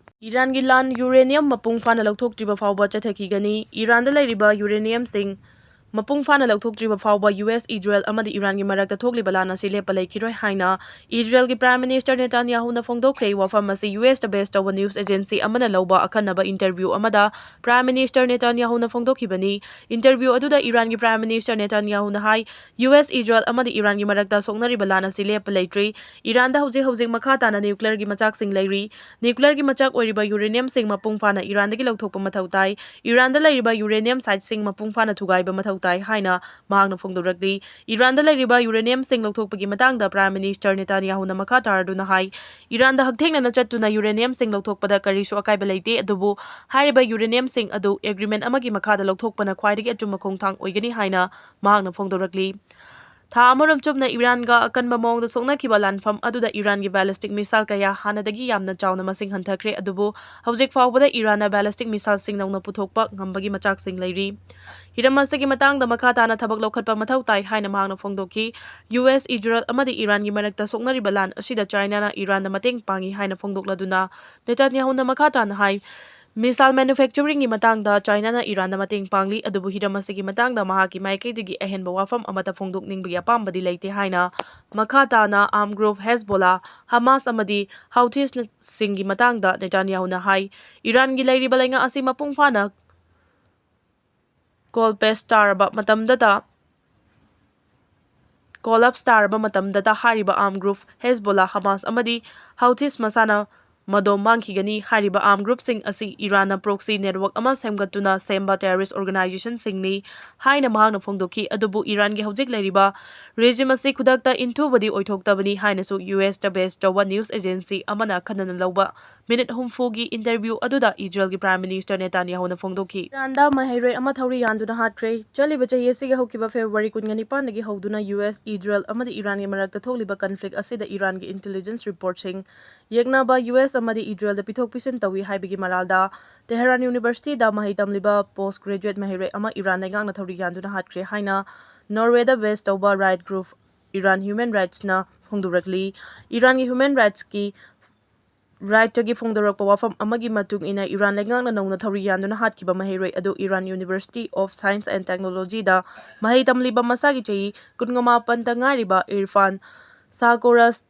ꯏꯔꯥꯟꯒꯤ ꯂꯥꯟ ꯌꯨꯔꯦꯅꯤꯌꯝ ꯃꯄꯨꯡ ꯐꯥꯅ ꯂꯧꯊꯣꯛꯇ꯭ꯔꯤꯕ ꯐꯥꯎꯕ ꯆꯠꯊꯈꯤꯒꯅꯤ꯫ ꯏꯔꯥꯟꯗ ꯂꯩꯔꯤꯕ ꯌꯨꯔꯦꯅꯤꯌꯝꯁꯤꯡ ꯃꯄꯨꯡ ꯐꯥꯅ ꯂꯧꯊꯣꯛꯇ꯭ꯔꯤꯕ ꯐꯥꯎꯕ ꯌꯨ ꯑꯦꯁ, ꯏꯖꯔꯦꯜ ꯑꯃꯗꯤ ꯏꯔꯥꯟꯒꯤ ꯃꯔꯛꯇ ꯊꯣꯛꯂꯤꯕ ꯂꯥꯟ ꯑꯁꯤ ꯂꯦꯞꯄ ꯂꯩꯈꯤꯔꯣꯏ ꯍꯥꯏꯅ ꯏꯖꯔꯦꯜꯒꯤ Prime Minister ꯅꯦꯇꯥꯟꯌꯥꯍꯨꯅ ꯐꯣꯡꯗꯣꯛꯈ꯭ꯔꯦ꯫ ꯋꯥꯐꯝ ꯑꯁꯤ ꯌꯨ ꯑꯦꯁꯇ base ꯇꯧꯕ news agency ꯑꯃꯅ ꯂꯧꯕ ꯑꯈꯟꯅꯕ interview ꯑꯃꯗ Prime Minister ꯅꯦꯇꯥꯟꯌꯥꯍꯨꯅ ꯐꯣꯡꯗꯣꯛꯈꯤꯕꯅꯤ꯫ Interview ꯑꯗꯨꯗ ꯏꯔꯥꯟꯒꯤ Prime Minister ꯅꯦꯇꯥꯟꯌꯥꯍꯨꯅ ꯍꯥꯏ, ꯌꯨ ꯑꯦꯁ, ꯏꯖꯔꯦꯜ ꯑꯃꯗꯤ ꯏꯔꯥꯟꯒꯤ ꯃꯔꯛꯇ ꯁꯣꯛꯅꯔꯤꯕ ꯂꯥꯟ ꯑꯁꯤ ꯂꯦꯞꯄ ꯂꯩꯇ꯭ꯔꯤ꯫ ꯏꯔꯥꯟꯗ ꯍꯧꯖꯤꯛ ꯍꯧꯖꯤꯛ ꯃꯈꯥ ꯇꯥꯅ nuclearꯒꯤ ꯃꯆꯥꯛꯁꯤꯡ ꯂꯩꯔꯤ꯫ Nuclearꯒꯤ ꯃꯆꯥꯛ ꯑꯣꯏꯔꯤꯕ ꯌꯨꯔꯦꯅꯤꯌꯝꯁꯤꯡ ꯃꯄꯨꯡ ꯐꯥꯅ ꯏꯔꯥꯟꯗꯒꯤ ꯂꯧꯊꯣꯛꯄ ꯃꯊꯧ ꯇꯥꯏ꯫ ꯏꯔꯥꯟꯗ ꯂꯩꯔꯤꯕ ꯌꯨꯔꯦꯅꯤꯌꯝ siteꯁꯤꯡ ꯃꯄꯨꯡ ꯐꯥꯅ ꯊꯨꯒꯥꯏꯕ ꯃꯊꯧ ꯇꯥꯏ ꯍꯥꯏꯅ ꯃꯍꯥꯛꯅ ꯐꯣꯡꯗꯣꯔꯛꯂꯤ꯫ ꯏꯔꯥꯟꯗ ꯂꯩꯔꯤꯕ ꯌꯨꯔꯦꯅꯤꯌꯝꯁꯤꯡ ꯂꯧꯊꯣꯛꯄꯒꯤ ꯃꯇꯥꯡꯗ Prime Minister ꯅꯦꯇꯥꯟꯌꯥꯍꯨꯅ ꯃꯈꯥ ꯇꯥꯔꯗꯨꯅ ꯍꯥꯏ, ꯏꯔꯥꯟꯗ ꯍꯛꯊꯦꯡꯅꯅ ꯆꯠꯇꯨꯅ ꯌꯨꯔꯦꯅꯤꯌꯝꯁꯤꯡ ꯂꯧꯊꯣꯛꯄꯗ ꯀꯔꯤꯁꯨ ꯑꯀꯥꯏꯕ ꯂꯩꯇꯦ, ꯑꯗꯨꯕꯨ ꯍꯥꯏꯔꯤꯕ ꯌꯨꯔꯦꯅꯤꯌꯝꯁꯤꯡ ꯑꯗꯨ agreement ꯑꯃꯒꯤ ꯃꯈꯥꯗ ꯂꯧꯊꯣꯛꯄꯅ ꯈ꯭ꯋꯥꯏꯗꯒꯤ ꯑꯆꯨꯝꯕ ꯈꯣꯡꯊꯥꯡ ꯑꯣꯏꯒꯅꯤ ꯍꯥꯏꯅ ꯃꯍꯥꯛꯅ ꯐꯣꯡꯗꯣꯔꯛꯂꯤ꯫ ꯊꯥ ꯑꯃꯔꯣꯝ ꯆꯨꯞꯅ ꯏꯔꯥꯟꯒ ꯑꯀꯟꯕ ꯃꯑꯣꯡꯗ ꯁꯣꯛꯅꯈꯤꯕ ꯂꯥꯟꯐꯝ ꯑꯗꯨꯗ ꯏꯔꯥꯟꯒꯤ ballistic missile ꯀꯌꯥ ꯍꯥꯟꯅꯗꯒꯤ ꯌꯥꯝꯅ ꯆꯥꯎꯅ ꯃꯁꯤꯡ ꯍꯟꯊꯈ꯭ꯔꯦ, ꯑꯗꯨꯕꯨ ꯍꯧꯖꯤꯛ ꯐꯥꯎꯕꯗ ꯏꯔꯥꯟꯅ ballistic missileꯁꯤꯡ ꯅꯧꯅ ꯄꯨꯊꯣꯛꯄ ꯉꯝꯕꯒꯤ ꯃꯆꯥꯛꯁꯤꯡ ꯂꯩꯔꯤ꯫ ꯍꯤꯔꯝ ꯑꯁꯤꯒꯤ ꯃꯇꯥꯡꯗ ꯃꯈꯥ ꯇꯥꯅ ꯊꯕꯛ ꯂꯧꯈꯠꯄ ꯃꯊꯧ ꯇꯥꯏ ꯍꯥꯏꯅ ꯃꯍꯥꯛꯅ ꯐꯣꯡꯗꯣꯛꯈꯤ꯫ ꯌꯨ ꯑꯦꯁ, ꯏꯖꯔꯦꯜ ꯑꯃꯗꯤ ꯏꯔꯥꯟꯒꯤ ꯃꯔꯛꯇ ꯁꯣꯛꯅꯔꯤꯕ ꯂꯥꯟ ꯑꯁꯤꯗ ꯆꯥꯏꯅꯥꯅ ꯏꯔꯥꯟꯗ ꯃꯇꯦꯡ ꯄꯥꯡꯏ ꯍꯥꯏꯅ ꯐꯣꯡꯗꯣꯛꯂꯗꯨꯅ ꯅꯦꯇꯥꯟꯌꯥꯍꯨꯅ ꯃꯈꯥ ꯇꯥꯅ ꯍꯥꯏ, missile manufacturingꯒꯤ ꯃꯇꯥꯡꯗ ꯆꯥꯏꯅꯥꯅ ꯏꯔꯥꯟꯗ ꯃꯇꯦꯡ ꯄꯥꯡꯂꯤ, ꯑꯗꯨꯕꯨ ꯍꯤꯔꯝ ꯑꯁꯤꯒꯤ ꯃꯇꯥꯡꯗ ꯃꯍꯥꯛꯀꯤ ꯃꯥꯏꯀꯩꯗꯒꯤ ꯑꯍꯦꯟꯕ ꯋꯥꯐꯝ ꯑꯃꯠꯇ ꯐꯣꯡꯗꯣꯛꯅꯤꯡꯕꯒꯤ ꯑꯄꯥꯝꯕꯗꯤ ꯂꯩꯇꯦ ꯍꯥꯏꯅ ꯃꯈꯥ ꯇꯥꯅ armed group Hezbollah, Hamas ꯑꯃꯗꯤ Houthis ꯁꯤꯡꯒꯤ ꯃꯇꯥꯡꯗ ꯅꯦꯇꯥꯟꯌꯥꯍꯨꯅ ꯍꯥꯏ꯫ ꯏꯔꯥꯟꯒꯤ ꯂꯩꯔꯤꯕ ꯂꯩꯉꯥꯛ ꯑꯁꯤ ꯃꯄꯨꯡ ꯐꯥꯅ collapse ꯇꯥꯔꯕ ꯃꯇꯝꯗꯇ, collapse ꯇꯥꯔꯕ ꯃꯇꯝꯗꯇ ꯍꯥꯏꯔꯤꯕ armed group Hezbollah, Hamas ꯑꯃꯗꯤ Houthis ꯃꯁꯥꯅ ꯃꯗꯣꯝ ꯃꯥꯡꯈꯤꯒꯅꯤ꯫ ꯍꯥꯏꯔꯤꯕ armed groupꯁꯤꯡ ꯑꯁꯤ ꯏꯔꯥꯟꯅ proxy network ꯑꯃ ꯁꯦꯝꯒꯠꯇꯨꯅ ꯁꯦꯝꯕ terrorist organizationꯁꯤꯡꯅꯤ ꯍꯥꯏꯅ ꯃꯍꯥꯛꯅ ꯐꯣꯡꯗꯣꯛꯈꯤ꯫ ꯑꯗꯨꯕꯨ ꯏꯔꯥꯟꯒꯤ ꯍꯧꯖꯤꯛ ꯂꯩꯔꯤꯕ regime ꯑꯁꯤ ꯈꯨꯗꯛꯇ ꯏꯟꯊꯨꯕꯗꯤ ꯑꯣꯏꯊꯣꯛꯇꯕꯅꯤ ꯍꯥꯏꯅꯁꯨ ꯌꯨ ꯑꯦꯁꯇ base ꯇꯧꯕ news agency ꯑꯃꯅ ꯑꯈꯟꯅꯅ ꯂꯧꯕ minute ꯍꯨꯝꯐꯨꯒꯤ interview ꯑꯗꯨꯗ ꯏꯖꯔꯦꯜꯒꯤ Prime Minister ꯅꯦꯇꯥꯟꯌꯥꯍꯨꯅ ꯐꯣꯡꯗꯣꯛꯈꯤ꯫ ꯏꯔꯥꯟꯗ ꯃꯍꯩꯔꯣꯏ ꯑꯃ ꯊꯧꯔꯤ ꯌꯥꯟꯗꯨꯅ ꯍꯥꯠꯈ꯭ꯔꯦ꯫ ꯆꯠꯂꯤꯕ ꯆꯍꯤ ꯑꯁꯤꯒꯤ ꯍꯧꯈꯤꯕ February ꯀꯨꯟꯒ ꯅꯤꯄꯥꯟꯗꯒꯤ ꯍꯧꯗꯨꯅ ꯌꯨ ꯑꯦꯁ, ꯏꯖꯔꯦꯜ ꯑꯃꯗꯤ ꯏꯔꯥꯟꯒꯤ ꯃꯔꯛꯇ ꯊꯣꯛꯂꯤꯕ conflict ꯑꯁꯤꯗ ꯏꯔꯥꯟꯒꯤ intelligence reportꯁꯤꯡ ꯌꯦꯛꯅꯕ ꯌꯨ ꯑꯦꯁ ꯑꯃꯗꯤ ꯏꯖꯔꯦꯜꯗ ꯄꯤꯊꯣꯛ ꯄꯤꯁꯤꯟ ꯇꯧꯏ ꯍꯥꯏꯕꯒꯤ ꯃꯔꯥꯜꯗ ꯇꯦꯍꯔꯥꯟ Universityꯗ ꯃꯍꯩ ꯇꯝꯂꯤꯕ post graduate ꯃꯍꯩꯔꯣꯏ ꯑꯃ ꯏꯔꯥꯟ ꯂꯩꯉꯥꯛꯅ ꯊꯧꯔꯤ ꯌꯥꯟꯗꯨꯅ ꯍꯥꯠꯈ꯭ꯔꯦ ꯍꯥꯏꯅ ꯅꯣꯔꯋꯦꯗ base ꯇꯧꯕ right group Iran Human Rightsꯅ ꯐꯣꯡꯗꯣꯔꯛꯂꯤ꯫ ꯏꯔꯥꯟꯒꯤ ꯍ꯭ꯌꯨꯃꯦꯟ ꯔꯥꯏꯠꯁꯀꯤ ꯔꯥꯏꯠꯇꯒꯤ ꯐꯣꯡꯗꯣꯔꯛꯄ ꯋꯥꯐꯝ ꯑꯃꯒꯤ ꯃꯇꯨꯡ ꯏꯟꯅ, ꯏꯔꯥꯟ ꯂꯩꯉꯥꯛꯅ ꯅꯧꯅ ꯊꯧꯔꯤ ꯌꯥꯟꯗꯨꯅ ꯍꯥꯠꯈꯤꯕ ꯃꯍꯩꯔꯣꯏ ꯑꯗꯨ Iran University of Science and Technologyꯗ ꯃꯍꯩ ꯇꯝꯂꯤꯕ ꯃꯁꯥꯒꯤ ꯆꯍꯤ ꯀꯨꯟꯃꯥꯄꯟꯗ ꯉꯥꯏꯔꯤꯕ ꯏꯔꯐꯥꯟ ꯁꯥꯀꯣꯔꯁ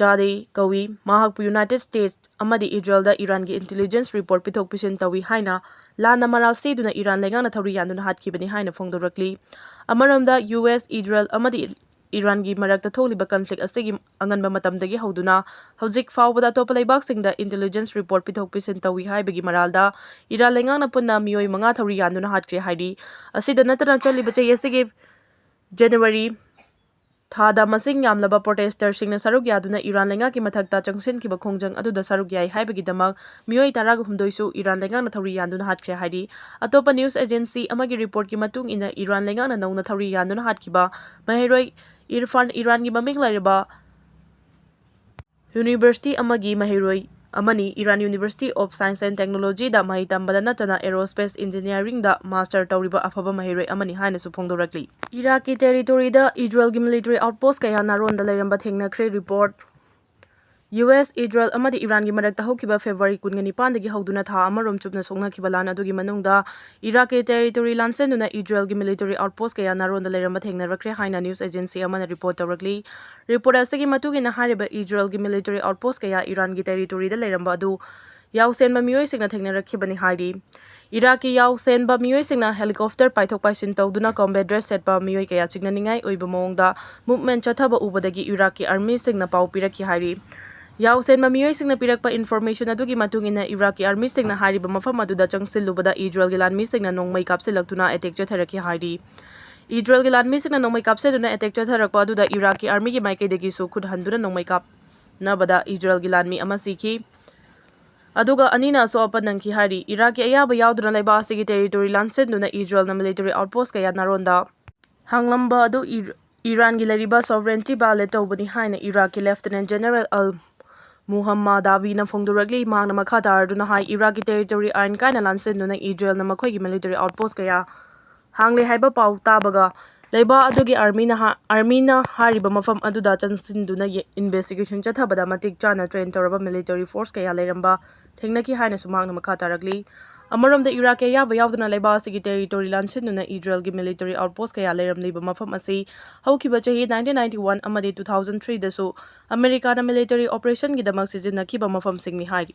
ꯖꯥꯗꯦ ꯀꯧꯏ꯫ ꯃꯍꯥꯛꯄꯨ ꯌꯨꯅꯥꯏꯇꯦꯗ ꯁ꯭ꯇꯦꯠꯁ ꯑꯃꯗꯤ ꯏꯖꯔꯦꯜꯗ ꯏꯔꯥꯟꯒꯤ ꯏꯟꯇꯦꯂꯤꯖꯦꯟꯁ ꯔꯤꯄꯣꯔꯠ ꯄꯤꯊꯣꯛ ꯄꯤꯁꯤꯟ ꯇꯧꯏ ꯍꯥꯏꯅ ꯂꯥꯟꯅ ꯃꯔꯥꯜ ꯁꯤꯗꯨꯅ ꯏꯔꯥꯟ ꯂꯩꯉꯥꯛꯅ ꯊꯧꯔꯤ ꯌꯥꯟꯗꯨꯅ ꯍꯥꯠꯈꯤꯕꯅꯤ ꯍꯥꯏꯅ ꯐꯣꯡꯗꯣꯔꯛꯂꯤ꯫ ꯑꯃꯔꯣꯝꯗ, ꯌꯨ ꯑꯦꯁ, ꯏꯖꯔꯦꯜ ꯑꯃꯗꯤ ꯏꯔꯥꯟꯒꯤ ꯃꯔꯛꯇ ꯊꯣꯛꯂꯤꯕ ꯀꯟꯐ꯭ꯂꯤꯛ ꯑꯁꯤꯒꯤ ꯑꯉꯟꯕ ꯃꯇꯝꯗꯒꯤ ꯍꯧꯗꯨꯅ ꯍꯧꯖꯤꯛ ꯐꯥꯎꯕꯗ ꯑꯇꯣꯞꯄ ꯂꯩꯕꯥꯛꯁꯤꯡꯗ ꯏꯟꯇꯦꯂꯤꯖꯦꯟꯁ ꯔꯤꯄꯣꯔꯠ ꯄꯤꯊꯣꯛ ꯄꯤꯁꯤꯟ ꯇꯧꯏ ꯍꯥꯏꯕꯒꯤ ꯃꯔꯥꯜꯗ ꯏꯔꯥꯟ ꯂꯩꯉꯥꯛꯅ ꯄꯨꯟꯅ ꯃꯤꯑꯣꯏ ꯃꯉꯥ ꯊꯧꯔꯤ ꯌꯥꯟꯗꯨꯅ ꯍꯥꯠꯈ꯭ꯔꯦ ꯍꯥꯏꯔꯤ꯫ ꯑꯁꯤꯗ ꯅꯠꯇꯅ, ꯆꯠꯂꯤꯕ ꯆꯍꯤ ꯑꯁꯤꯒꯤ ꯖꯅꯋꯥꯔꯤ ꯊꯥꯗ ꯃꯁꯤꯡ ꯌꯥꯝꯂꯕ ꯄ꯭ꯔꯣꯇꯦꯁꯇꯔꯁꯤꯡꯅ ꯁꯔꯨꯛ ꯌꯥꯗꯨꯅ ꯏꯔꯥꯟ ꯂꯩꯉꯥꯛꯀꯤ ꯃꯊꯛꯇ ꯆꯪꯁꯤꯟꯈꯤꯕ ꯈꯣꯡꯖꯪ ꯑꯗꯨꯗ ꯁꯔꯨꯛ ꯌꯥꯏ ꯍꯥꯏꯕꯒꯤꯗꯃꯛ ꯃꯤꯑꯣꯏ ꯇꯔꯥꯒ ꯍꯨꯝꯗꯣꯏꯁꯨ ꯏꯔꯥꯟ ꯂꯩꯉꯥꯛꯅ ꯊꯧꯔꯤ ꯌꯥꯟꯗꯨꯅ ꯍꯥꯠꯈ꯭ꯔꯦ ꯍꯥꯏꯔꯤ꯫ ꯑꯇꯣꯞꯄ ꯅ꯭ꯌꯨꯁ ꯑꯦꯖꯦꯟꯁꯤ ꯑꯃꯒꯤ ꯔꯤꯄꯣꯔꯠꯀꯤ ꯃꯇꯨꯡ ꯏꯟꯅ, ꯏꯔꯥꯟ ꯂꯩꯉꯥꯛꯅ ꯅꯧꯅ ꯊꯧꯔꯤ ꯌꯥꯟꯗꯨꯅ ꯍꯥꯠꯈꯤꯕ ꯃꯍꯩꯔꯣꯏ ꯏꯔꯐꯥꯟ ꯏꯔꯥꯟꯒꯤ ꯃꯃꯤꯡ ꯂꯩꯔꯕ ꯌꯨꯅꯤꯚꯔꯁꯤꯇꯤ ꯑꯃꯒꯤ ꯃꯍꯩꯔꯣꯏ ꯑꯃꯅꯤ꯫ Iran University of Science and Technologyꯗ ꯃꯍꯩ ꯇꯝꯕꯗ ꯅꯠꯇꯅ aerospace engineeringꯗ ꯃꯥꯁꯇꯔ ꯇꯧꯔꯤꯕ ꯑꯐꯕ ꯃꯍꯩꯔꯣꯏ ꯑꯃꯅꯤ ꯍꯥꯏꯅꯁꯨ ꯐꯣꯡꯗꯣꯔꯛꯂꯤ꯫ ꯏꯔꯥꯛꯀꯤ ꯇꯦꯔꯤꯇꯣꯔꯤꯗ ꯏꯖꯔꯦꯜꯒꯤ ꯃꯤꯂꯤꯇꯔꯤ ꯑꯥꯎꯠꯄꯣꯁ ꯀꯌꯥ ꯅꯥꯔꯣꯟꯗ ꯂꯩꯔꯝꯕ ꯊꯦꯡꯅꯈ꯭ꯔꯦ꯫ ꯔꯤꯄꯣꯔꯠ꯫ ꯌꯨ ꯑꯦꯁ, ꯏꯖꯔꯦꯜ ꯑꯃꯗꯤ ꯏꯔꯥꯟꯒꯤ ꯃꯔꯛꯇ ꯍꯧꯈꯤꯕ ꯐꯦꯕ꯭ꯔꯨꯋꯥꯔꯤ ꯀꯨꯟꯒ ꯅꯤꯄꯥꯟꯗꯒꯤ ꯍꯧꯗꯨꯅ ꯊꯥ ꯑꯃꯔꯣꯝ ꯆꯨꯞꯅ ꯁꯣꯛꯅꯈꯤꯕ ꯂꯥꯟ ꯑꯗꯨꯒꯤ ꯃꯅꯨꯡꯗ ꯏꯔꯥꯛꯀꯤ ꯇꯦꯔꯤꯇꯣꯔꯤ ꯂꯥꯟꯁꯦꯟꯗꯨꯅ ꯏꯖꯔꯦꯜꯒꯤ ꯃꯤꯂꯤꯇꯔꯤ ꯑꯥꯎꯠꯄꯣꯁ ꯀꯌꯥ ꯅꯥꯔꯣꯟꯗ ꯂꯩꯔꯝꯕ ꯊꯦꯡꯅꯔꯛꯈ꯭ꯔꯦ ꯍꯥꯏꯅ ꯅ꯭ꯌꯨꯁ ꯑꯦꯖꯦꯟꯁꯤ ꯑꯃꯅ ꯔꯤꯄꯣꯔꯠ ꯇꯧꯔꯛꯂꯤ꯫ ꯔꯤꯄꯣꯔꯠ ꯑꯁꯤꯒꯤ ꯃꯇꯨꯡ ꯏꯟꯅ, ꯍꯥꯏꯔꯤꯕ ꯏꯖꯔꯦꯜꯒꯤ ꯃꯤꯂꯤꯇꯔꯤ ꯑꯥꯎꯠꯄꯣꯁ ꯀꯌꯥ ꯏꯔꯥꯟꯒꯤ ꯇꯦꯔꯤꯇꯣꯔꯤꯗ ꯂꯩꯔꯝꯕ ꯑꯗꯨ ꯌꯥꯎꯁꯦꯟꯕ ꯃꯤꯑꯣꯏꯁꯤꯡꯅ ꯊꯦꯡꯅꯔꯛꯈꯤꯕꯅꯤ ꯍꯥꯏꯔꯤ꯫ ꯏꯔꯥꯛꯀꯤ ꯌꯥꯎꯁꯦꯟꯕ ꯃꯤꯑꯣꯏꯁꯤꯡꯅ ꯍꯦꯂꯤꯀꯣꯞꯇꯔ ꯄꯥꯏꯊꯣꯛ ꯄꯥꯏꯁꯤꯟ ꯇꯧꯗꯨꯅ ꯀꯣꯝꯕꯦꯠ ꯗ꯭ꯔꯦꯁ ꯁꯦꯠꯄ ꯃꯤꯑꯣꯏ ꯀꯌꯥ ꯆꯤꯡꯅꯅꯤꯡꯉꯥꯏ ꯑꯣꯏꯕ ꯃꯑꯣꯡꯗ ꯃꯨꯚꯃꯦꯟꯠ ꯆꯠꯊꯕ ꯎꯕꯗꯒꯤ ꯏꯔꯥꯛꯀꯤ ꯑꯥꯔꯃꯤꯁꯤꯡꯅ ꯄꯥꯎ ꯄꯤꯔꯛꯈꯤ ꯍꯥꯏꯔꯤ꯫ ꯌꯥꯎꯁꯦꯟꯕ ꯃꯤꯑꯣꯏꯁꯤꯡꯅ ꯄꯤꯔꯛꯄ ꯏꯟꯐꯣꯔꯃꯦꯁꯟ ꯑꯗꯨꯒꯤ ꯃꯇꯨꯡ ꯏꯟꯅ, ꯏꯔꯥꯛꯀꯤ ꯑꯥꯔꯃꯤꯁꯤꯡꯅ ꯍꯥꯏꯔꯤꯕ ꯃꯐꯝ ꯑꯗꯨꯗ ꯆꯪꯁꯤꯜꯂꯨꯕꯗ ꯏꯖꯔꯦꯜꯒꯤ ꯂꯥꯟꯃꯤꯁꯤꯡꯅ ꯅꯣꯡꯃꯩ ꯀꯥꯞꯁꯤꯜꯂꯛꯇꯨꯅ ꯑꯦꯇꯦꯛ ꯆꯠꯊꯔꯛꯈꯤ ꯍꯥꯏꯔꯤ꯫ ꯏꯖꯔꯦꯜꯒꯤ ꯂꯥꯟꯃꯤꯁꯤꯡꯅ ꯅꯣꯡꯃꯩ ꯀꯥꯞꯁꯤꯟꯗꯨꯅ ꯑꯦꯇꯦꯛ ꯆꯠꯊꯔꯛꯄ ꯑꯗꯨꯗ ꯏꯔꯥꯛꯀꯤ ꯑꯥꯔꯃꯤꯒꯤ ꯃꯥꯏꯀꯩꯗꯒꯤꯁꯨ ꯈꯨꯠ ꯍꯟꯗꯨꯅ ꯅꯣꯡꯃꯩ ꯀꯥꯞꯅꯕꯗ ꯏꯖꯔꯦꯜꯒꯤ ꯂꯥꯟꯃꯤ ꯑꯃ ꯁꯤꯈꯤ꯫ ꯑꯗꯨꯒ ꯑꯅꯤꯅ ꯑꯁꯣꯛ ꯑꯄꯟ ꯅꯪꯈꯤ ꯍꯥꯏꯔꯤ꯫ ꯏꯔꯥꯛꯀꯤ ꯑꯌꯥꯕ ꯌꯥꯎꯗꯅ ꯂꯩꯕꯥꯛ ꯑꯁꯤꯒꯤ ꯇꯦꯔꯤꯇꯣꯔꯤ ꯂꯥꯟꯁꯤꯟꯗꯨꯅ ꯏꯖꯔꯦꯜꯅ ꯃꯤꯂꯤꯇꯔꯤ ꯑꯥꯎꯠꯄꯣꯁ ꯀꯌꯥ ꯅꯥꯔꯣꯟꯗ ꯍꯥꯡꯂꯝꯕ ꯑꯗꯨ ꯏꯔ-, ꯏꯔꯥꯟꯒꯤ ꯂꯩꯔꯤꯕ sovereignty violate ꯇꯧꯕꯅꯤ ꯍꯥꯏꯅ ꯏꯔꯥꯛꯀꯤ ꯂꯦꯐꯇꯤꯅꯦꯟꯠ ꯖꯦꯅꯔꯦꯜ ꯑꯜ ꯃꯨꯍꯝꯃꯗꯥꯕꯤꯅ ꯐꯣꯡꯗꯣꯔꯛꯂꯤ꯫ ꯃꯍꯥꯛꯅ ꯃꯈꯥ ꯇꯥꯔꯗꯨꯅ ꯍꯥꯏ, ꯏꯔꯥꯛꯀꯤ ꯇꯦꯔꯤꯇꯣꯔꯤ ꯑꯥꯏꯟ ꯀꯥꯏꯅ ꯂꯥꯟꯁꯤꯟꯗꯨꯅ ꯏꯖꯔꯦꯜꯅ ꯃꯈꯣꯏꯒꯤ ꯃꯤꯂꯤꯇꯔꯤ ꯑꯥꯎꯠꯄꯣꯁ ꯀꯌꯥ ꯍꯥꯡꯂꯦ ꯍꯥꯏꯕ ꯄꯥꯎ ꯇꯥꯕꯒ ꯂꯩꯕꯥꯛ ꯑꯗꯨꯒꯤ ꯑꯥꯔꯃꯤꯅ ꯍꯥ-, ꯑꯥꯔꯃꯤꯅ ꯍꯥꯏꯔꯤꯕ ꯃꯐꯝ ꯑꯗꯨꯗ ꯆꯪꯁꯤꯟꯗꯨꯅ ꯌꯦ-, ꯏꯟꯚꯦꯁꯇꯤꯒꯦꯁꯟ ꯆꯠꯊꯕꯗ ꯃꯇꯤꯛ ꯆꯥꯅ ꯇ꯭ꯔꯦꯟ ꯇꯧꯔꯕ ꯃꯤꯂꯤꯇꯔꯤ ꯐꯣꯔꯁ ꯀꯌꯥ ꯂꯩꯔꯝꯕ ꯊꯦꯡꯅꯈꯤ ꯍꯥꯏꯅꯁꯨ ꯃꯍꯥꯛꯅ ꯃꯈꯥ ꯇꯥꯔꯛꯂꯤ꯫ ꯑꯃꯔꯣꯝꯗ ꯏꯔꯥꯛꯀꯤ ꯑꯌꯥꯕ ꯌꯥꯎꯗꯅ ꯂꯩꯕꯥꯛ ꯑꯁꯤꯒꯤ ꯇꯦꯔꯤꯇꯣꯔꯤ ꯂꯥꯟꯁꯤꯟꯗꯨꯅ ꯏꯖꯔꯦꯜꯒꯤ ꯃꯤꯂꯤꯇꯔꯤ ꯑꯥꯎꯠꯄꯣꯁ ꯀꯌꯥ ꯂꯩꯔꯝꯂꯤꯕ ꯃꯐꯝ ꯑꯁꯤ ꯍꯧꯈꯤꯕ ꯆꯍꯤ nineteen ninety one ꯑꯃꯗꯤ two thousand three ꯗꯁꯨ ꯑꯃꯦꯔꯤꯀꯥꯅ ꯃꯤꯂꯤꯇꯔꯤ ꯑꯣꯄꯔꯦꯁꯟꯒꯤꯗꯃꯛ ꯁꯤꯖꯤꯟꯅꯈꯤꯕ ꯃꯐꯝꯁꯤꯡꯅꯤ ꯍꯥꯏꯔꯤ꯫